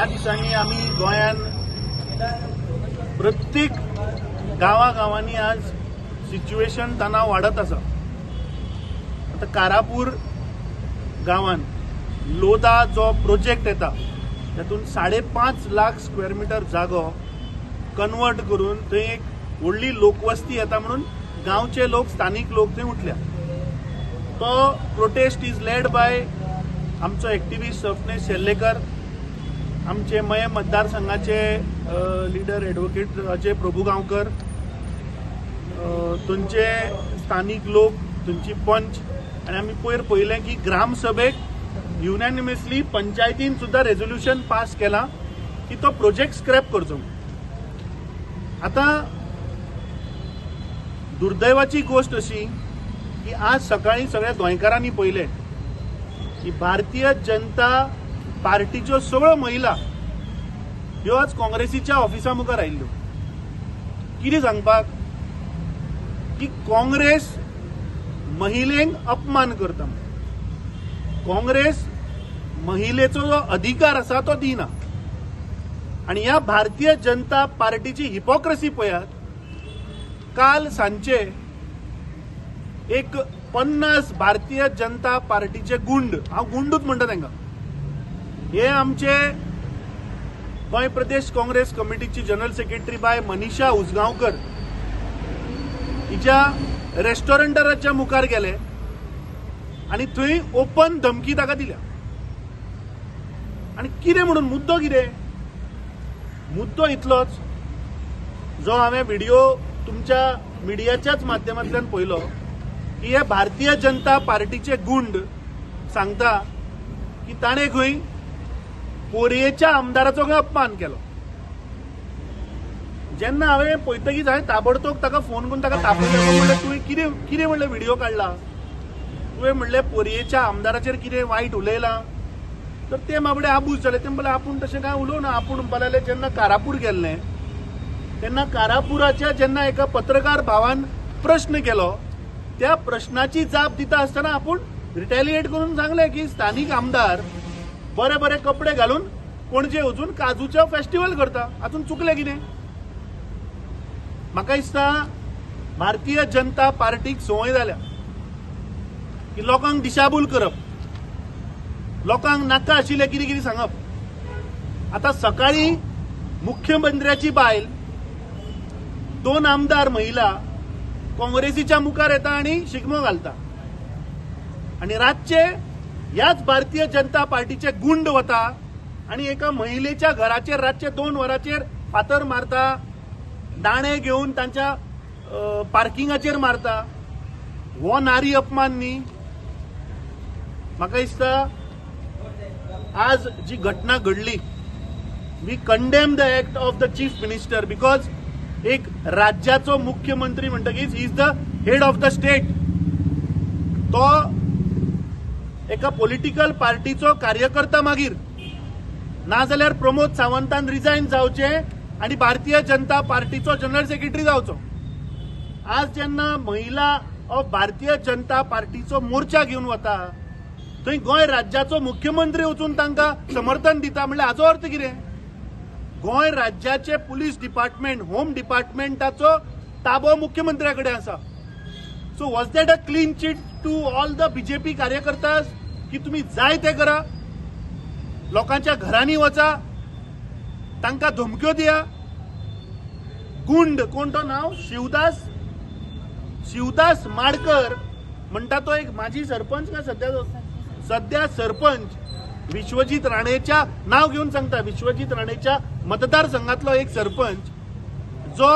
ह्या दिसांनी आमी गोंयान प्रत्येक गांवागांवांनी आज सिच्युएशन तणाव वाडत आसा. आतां कारापूर गांवान लोदा जो प्रोजेक्ट येता तातूंत 5.5 लाख स्क्वेअर मिटर जागो कन्वर्ट करून थंय एक व्हडली लोकवस्ती येता म्हणून गांवचे लोक, स्थानीक लोक थंय उठल्या. तो प्रोटेस्ट is led by आमचो एक्टिविस्ट स्वप्नेश शेल्लेकर, आमचे मये मतदारसंघाचे लिडर एडवोकेट अजय प्रभुगांवकर, थंयचे स्थानीक लोक, थंयची पंच. आनी आमी पयर पळयलें की ग्रामसभेक युनॅनिमसली पंचायतीन सुद्दां रेजोल्युशन पास केलां की तो प्रोजेक्ट स्क्रॅप करचो. आतां दुर्दैवाची गोश्ट अशी की आज सकाळी सगळ्या गोंयकारांनी पळयलें की भारतीय जनता पार्टीच्यो सगळ्यो महिला ह्यो आज काँग्रेसीच्या ऑफिसा मुखार आयिल्ल्यो. कितें सांगपाक की काँग्रेस महिलेंक अपमान करता, काँग्रेस महिलेचो जो अधिकार आसा तो दिना. आनी ह्या भारतीय जनता पार्टीची हिपोक्रसी पळयात. काल सांजचे एक 50 भारतीय जनता पार्टीचे गुंड, हांव गुंडूच म्हणटा तांकां, हे आमचे गोंय प्रदेश काँग्रेस कमिटीची जनरल सेक्रेटरी बाय मनीषा उसगांवकर हिच्या रेस्टॉरंटाच्या मुखार गेले आनी थंय ओपन धमकी ताका दिल्या. आनी कितें म्हणून मुद्दो कितें? मुद्दो इतलोच जो हांवें व्हिडिओ तुमच्या मिडियाच्याच माध्यमांतल्यान पळयलो की हे भारतीय जनता पार्टीचे गुंड सांगता की ताणें खंय पोरयेच्या आमदाराचो खंय अपमान केलो. जेन्ना हांवें पळयतकीच हांवें ताबडतोब ताका फोन करून ताका तापयलो. म्हणलें तुवें कितें कितें म्हणलें व्हिडिओ काडला, तुवें म्हणलें पोरयेच्या आमदाराचेर कितें वायट उलयलां. तर ते बाबडे आबूज जाले. ते म्हणलें आपूण तशें कांय उलोवना. आपूण म्हणपाक लागले जेन्ना कारापूर गेल्लें तेन्ना कारापुराच्या जेन्ना एका पत्रकार भावान प्रश्न केलो त्या प्रश्नाची जाप दिता आसतना आपूण रिटेलिएट करून सांगलें की स्थानीक आमदार बरे बरे कपडे घालून पणजे वचून काजूचो फेस्टिवल करता, हातून चुकलें कितें? म्हाका दिसता भारतीय जनता पार्टीक संवय जाल्या की लोकांक दिशाभूल करप, लोकांक नाका आशिल्लें कितें कितें सांगप. आतां सकाळीं मुख्यमंत्र्याची बायल, 2 आमदार महिला काँग्रेसीच्या मुखार येता आनी शिगमो घालता आनी रातचे ह्याच भारतीय जनता पार्टीचे गुंड वता आनी एका महिलेच्या घराचेर रातचे 2 वरांचेर फातर मारता, दाणे घेवन तांच्या पार्किंगाचेर मारता. हो नारी अपमान न्ही? म्हाका दिसता आज जी घटना घडली, we condemn the act of the chief minister because एक राज्याचो मुख्यमंत्री म्हणटकीच he is the head of the state. तो एका पॉलिटिकल पार्टीचो कार्यकर्ता मागीर नाजाल्यार प्रमोद सावंतान रिजायन जावचें आनी भारतीय जनता पार्टीचो जनरल सेक्रेटरी जावचो. आज जेन्ना महिला ऑफ भारतीय जनता पार्टीचो मोर्चा घेवन वता थंय गोंय राज्याचो मुख्यमंत्री वचून तांकां समर्थन दिता म्हणल्यार हाचो अर्थ कितें? गोंय राज्याचे पुलीस डिपार्टमेंट, होम डिपार्टमेंटाचो ताबो मुख्यमंत्र्या कडेन आसा. So was that a clean chit to all the BJP कार्यकर्ता की तुमी जाय ते करा, लोकांच्या घरांनी वचा, तांकां धमक्यो दिया? गुंड कोण तो नांव? शिवदास, शिवदास माडकर म्हणटा तो एक माजी सरपंच काय सद्या सद्या सरपंच विश्वजीत राणेच्या नाव घेवन सांगता, विश्वजीत राणेच्या मतदारसंघातलो एक सरपंच जो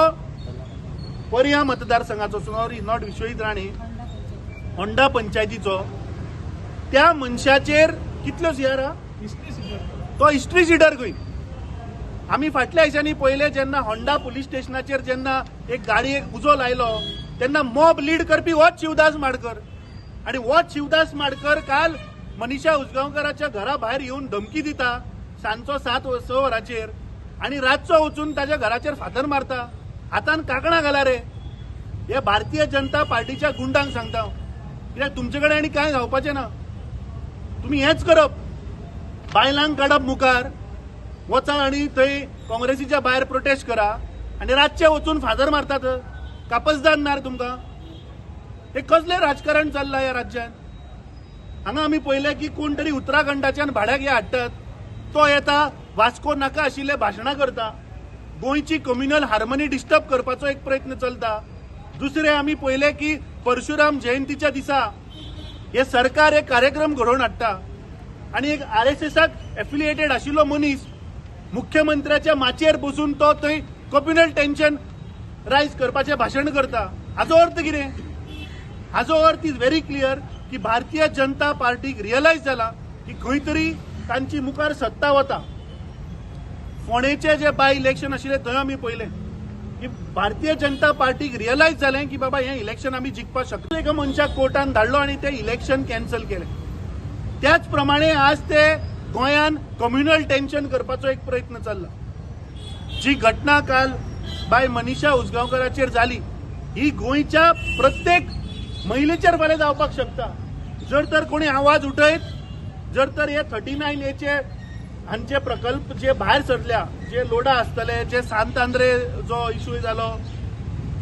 पर्या मतदारसंघाचो, sorry not Vishwajit Rane, Honda पंचायतीचो, त्या मनशाचेर कितल्यो सीआर तो हिस्ट्री शिटर खंय. आमी फाटल्या दिसांनी पळयलें जेन्ना होंडा पुलीस स्टेशनाचेर जेन्ना एक गाडयेक उजो लायलो तेन्ना मॉब लीड करपी होच शिवदास माडकर. आनी होच शिवदास माडकर काल मनीषा उसगांवकराच्या घरा भायर येवन धमकी दिता सांजचो 7-6 वरांचेर आनी रातचो वचून ताच्या घराचेर फातर मारता, हातान कांकणां घाला रे. हे भारतीय जनता पार्टीच्या गुंडांक सांगता, कित्याक तुमचे कडेन आनी कांय जावपाचें ना. तुमी हेंच करप, बायलांक काडप मुखार, वचा आनी थंय काँग्रेसीच्या भायर प्रोटेस्ट करा आनी रातचे वचून फादर मारतात. कापसदान ना रे तुमकां. हे कसलें राजकारण चल्लां ह्या राज्यांत? हांगा आमी पळयलें की कोण तरी उत्तराखंडाच्यान भाड्याक हे हाडटात, तो येता वास्को नाका आशिल्ले भाशणां करता, गोंयची कम्युनल हार्मनी डिस्टर्ब करपाचो एक प्रयत्न चलता. दुसरें आमी पळयलें की परशुराम जयंतीच्या दिसा हे सरकार एक कार्यक्रम घडोवन हाडटा आनी एक आरएसएसाक एफिलिएटेड आशिल्लो मनीस मुख्यमंत्र्याच्या माचयेर बसून तो थंय कम्युनल टेन्शन रायज करपाचें भाशण करता. हाजो अर्थ कितें? हाजो अर्थ is very clear की भारतीय जनता पार्टीक रियलायज जाला की खंय तरी तांची मुखार सत्ता वता. फोंडेचे जे बाय इलेक्शन आशिल्लें थंय आमी पळयलें की भारतीय जनता पार्टीक रियलायज जालें की बाबा हें इलेक्शन आमी जिखपाक शकता. एका मनशाक कोर्टान धाडलो आनी तें इलेक्शन कॅन्सल केलें. त्याच प्रमाणे आज ते गोंयान कम्युनल टेन्शन करपाचो एक प्रयत्न चल्ला. जी घटना काल बाय मनीषा उसगांवकराचेर जाली ही गोंयच्या प्रत्येक महिलेचेर फाल्यां जावपाक शकता. जर तर कोणी आवाज उठयत, जर तर हे 39 एचे हांचे प्रकल्प जे भायर सरल्या, जे लोडा आसतले, जे सांत आंद्रे जो इशू जालो,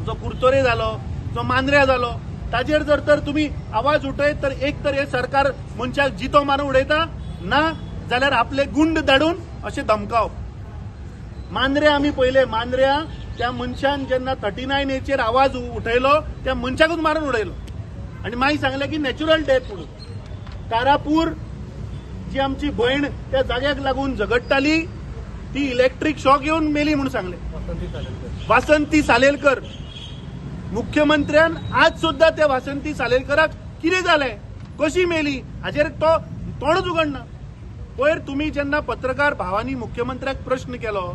जो कुर्तोरे जालो, जो मांद्र्या जालो, ताजेर जर तर तुमी आवाज उठयत तर एक तर हे सरकार मनशाक जितो मारून उडयता, ना जाल्यार आपले गुंड धाडून अशें धमकावप. मांद्र्या आमी पळयले, मांद्र्या त्या मनशान जेन्ना 39 एचेर आवाज उठयलो त्या मनशाकूच मारून उडयलो आनी मागीर सांगलें की नॅचरल डेथ म्हणून. कारापूर जी आमची भयण त्या जाग्याक लागून झगडटाली ती इलेक्ट्रीक शॉक येवन मेली म्हणून सांगलें. वासंती सालेलकर, मुख्यमंत्र्यान आज सुद्दां त्या वासंती सालेलकराक कितें जालें, कशी मेली हाजेर तो तोंडच उगडना. पयर तुमी जेन्ना पत्रकार भावांनी मुख्यमंत्र्याक प्रश्न केलो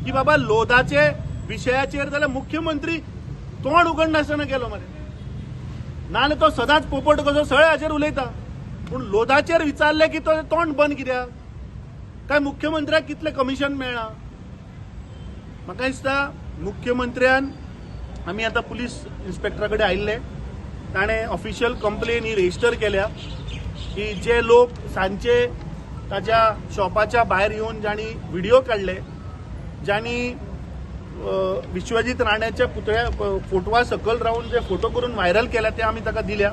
की बाबा लोधाचे विशयाचेर, जाल्यार मुख्यमंत्री तोंड उगडनासतना गेलो मरे. नाजाल्यार तो सदांच पोपट कसो सगळे हाजेर उलयता, पूण लोधाचेर विचारलें की तो तोंड बंद कित्याक? काय मुख्यमंत्र्याक कितलें कमिशन मेळ्ळां? म्हाका दिसता मुख्यमंत्र्यान, आमी आतां पुलीस इन्स्पेक्टरा कडेन आयिल्ले, ताणें ऑफिशियल कंप्लेन ही रजिस्टर केल्या की जे लोक सांजचे ताच्या शॉपाच्या भायर येवन जांणी व्हिडिओ काडले, जांणी विश्वजीत राण्याच्या पुतळ्या फोटवा सकयल रावन जे फोटो करून व्हायरल केल्या ते आमी ताका दिल्या.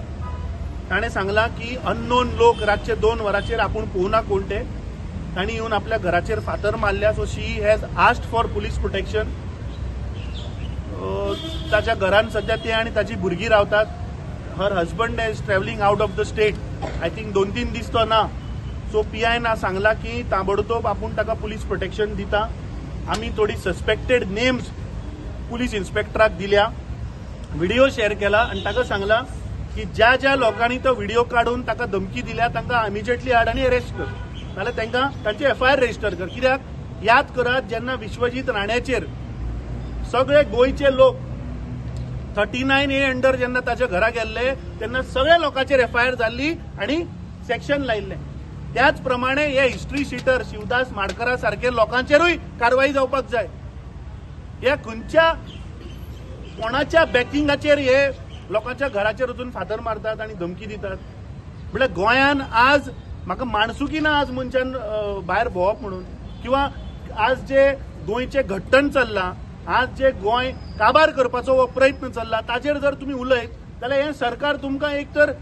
ताणें सांगलां की अननोन लोक रातचे 2 वरांचेर आपूण पळोवना कोण ते, तांणी येवन आपल्या घराचेर फातर मारल्या. So she has asked for police protection. ताच्या घरान सद्या ते आनी ताची भुरगीं रावतात. Her husband is travelling out of the state, I think 2-3 दीस तो ना. सो पी आयन सांगलां की ताबडतोब आपूण ताका पुलीस प्रोटेक्शन दिता. आमी थोडी सस्पेक्टेड नेम्स पुलीस इन्स्पेक्टराक दिल्या, व्हिडिओ शेअर केला आनी ताका सांगलां की ज्या ज्या लोकांनी तो व्हिडिओ काडून ताका धमकी दिल्या तांकां इमिजिएटली हाड आनी अरेस्ट कर, नाल्यार तांकां तांचे एफआयआर रजिस्टर कर. कित्याक याद करात, जेन्ना विश्वजीत राण्याचेर सगळे गोंयचे लोक 39 ए अंडर जेन्ना ताच्या घरा गेल्ले तेन्ना सगळ्या लोकांचेर एफआयआर जाल्ली आनी सेक्शन लायिल्लें. त्याच प्रमाणे हे हिस्ट्री शिटर शिवदास माडकरा सारखे लोकांचेरूय कारवाई जावपाक जाय. ह्या खंयच्या कोणाच्या बॅकिंगाचेर हे लोकांच्या घराचेर वचून फातर मारतात आनी धमकी दितात? म्हळ्यार गोंयान आज म्हाका माणसुकी ना आज मनशान भायर भोंवप म्हणून, किंवा आज जे गोंयचें घट्टण चल्लां, आज जे गोंय काबार करपाचो हो प्रयत्न चल्ला ताचेर जर तुमी उलयत जाल्यार हें सरकार तुमकां एक तर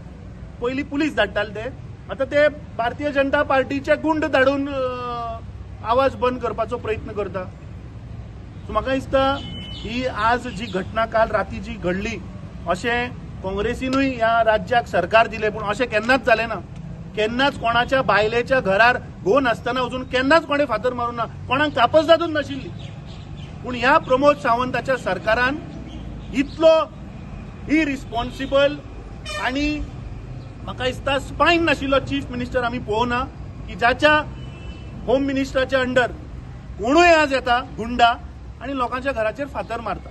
पयलीं पुलीस धाडटाले ते, आतां ते भारतीय जनता पार्टीचे गुंड धाडून आवाज बंद करपाचो प्रयत्न करता. सो म्हाका दिसता ही आज जी घटना काल राती जी घडली, अशें काँग्रेसीनूय ह्या राज्याक सरकार दिलें, पूण अशें केन्नाच जालें ना. केन्नाच कोणाच्या बायलेच्या घरार घोव नासतना वचून केन्नाच कोणें फातर मारूं ना, कोणाक कापसदादूच नाशिल्ली. पूण ह्या प्रमोद सावंताच्या सरकारान इतलो इरिस्पॉन्सिबल आनी म्हाका दिसता स्पायन नाशिल्लो चीफ मिनिस्टर आमी पळोवना की जाच्या होम मिनिस्टराच्या अंडर कोणूय आज येता गुंडा आनी लोकांच्या घराचेर फातर मारता.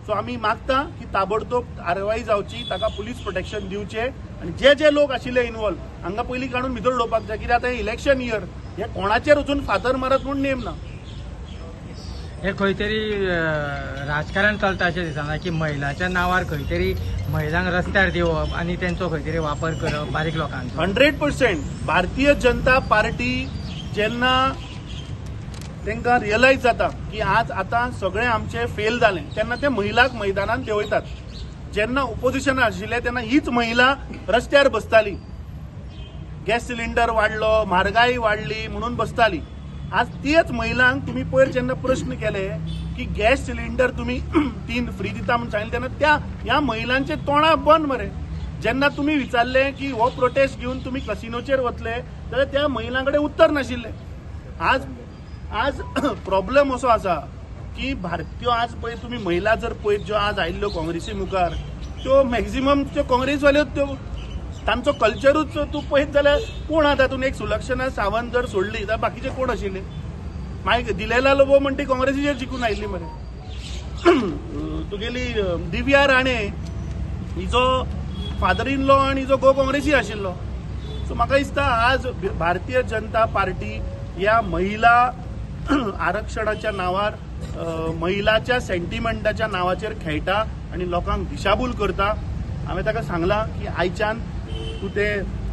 सो आमी मागता की ताबडतोब कारवाई जावची, ताका पुलीस प्रोटेक्शन दिवचें आनी जे जे लोक आशिल्ले इनवॉल्व हांगा पयलीं काडून भितर उडोवपाक जाय. कित्याक आतां इलेक्शन इयर, हे कोणाचेर वचून फातर मारत म्हूण नेम ना. हे खंय तरी राजकारण चलता अशें दिसना की महिलांच्या नांवार खंय तरी महिलांक रस्त्यार दिवप आनी तेंचो खंय तरी वापर करप बारीक लोकांचो. 100% भारतीय जनता पार्टी जेन्ना तांकां रियलायज जाता की आज आतां सगळें आमचें फेल जालें तेन्ना ते महिलाक मैदानान देंवयतात. जेन्ना ओपोजिशनान आशिल्ले तेन्ना हीच महिला रस्त्यार बसताली, गॅस सिलिंडर वाडलो, म्हारगाय वाडली म्हणून बसताली. आज तेच महिलांक तुमी पयर जेन्ना प्रश्न केले की गॅस सिलिंडर तुमी 3 फ्री दिता म्हूण सांगलें तेन्ना त्या ह्या महिलांचे तोंडां बंद मरे. जेन्ना तुमी विचारलें की हो प्रोटेस्ट घेवन तुमी कसिनोचेर वतले जाल्यार त्या महिलां कडेन उत्तर नाशिल्लें. आज आज प्रॉब्लम असो आसा की भारतीय आज पळय तुमी महिला जर पळयत ज्यो आज आयिल्ल्यो काँग्रेसी मुखार त्यो मॅक्झिमम त्यो काँग्रेसवाल्योच, त्यो तांचो कल्चरूच तूं पळयत जाल्यार कोण आहा तातूंत? एक सुलक्षणा सावंत जर सोडली जाल्यार बाकीचे कोण आशिल्ले? मागीर दिलेला लोबो म्हण ती काँग्रेसीचेर जिखून आयिल्ली मरे. तुगेली दिव्या राणे हिचो फादर इन लॉ आनी हिचो घोव काँग्रेसी आशिल्लो. सो म्हाका दिसता आज भारतीय जनता पार्टी ह्या महिला आरक्षणाच्या नांवार, महिलाच्या सेंटिमेंटाच्या नांवाचेर खेळटा आनी लोकांक दिशाभूल करता. हांवें ताका सांगलां की आयच्यान तूं ते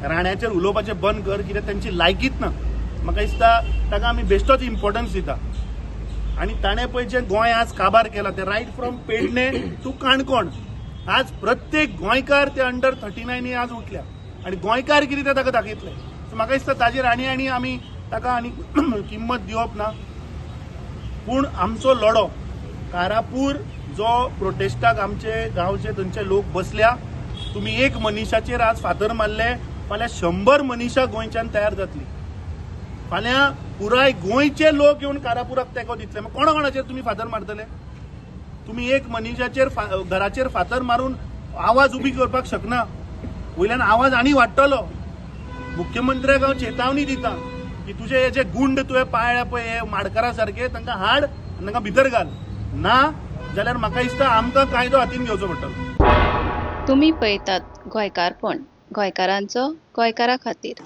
राण्याचेर उलोवपाचें बंद कर, कित्याक तांची लायकीच ना. म्हाका दिसता ताका आमी बेश्टोच इम्पोर्टन्स दिता. आनी ताणें पळय जें गोंय आज काबार केलां तें right from Pernem to Canacona, आज प्रत्येक गोंयकार ते अंडर 39 आज उठल्या आनी गोंयकार कितें तें ताका दाखयतले. सो म्हाका दिसता ताजेर आनी आनी आमी ताका आनी किंमत दिवप ना. पूण आमचो लढो कारापूर जो प्रोटेस्टाक आमचे गांवचे थंयचे लोक बसल्या, तुमी एक मनिशाचेर आज फातर मारले, फाल्यां 100 मनिशां गोंयच्यान तयार जातली. फाल्यां पुराय गोंयचे लोक येवन कारापुराक तेंको दितले. मागीर कोणा कोणाचेर तुमी फातर मारतले? तुमी एक मनिशाचेर घराचेर फातर मारून आवाज उबी करपाक शकना, वयल्यान आवाज आनी वाडटलो. मुख्यमंत्र्याक हांव चेतावणी दिता की तुजे हे जे गुंड तुवें पाळ्ळ्या पळय हे माडकारा सारके, तांकां हाड आनी तांकां भितर घाल, ना जाल्यार म्हाका दिसता आमकां कायदो हातीन घेवचो पडटलो. तुमी पळयतात गोंयकारपण, गोंयकारांचो गोंयकारा खातीर.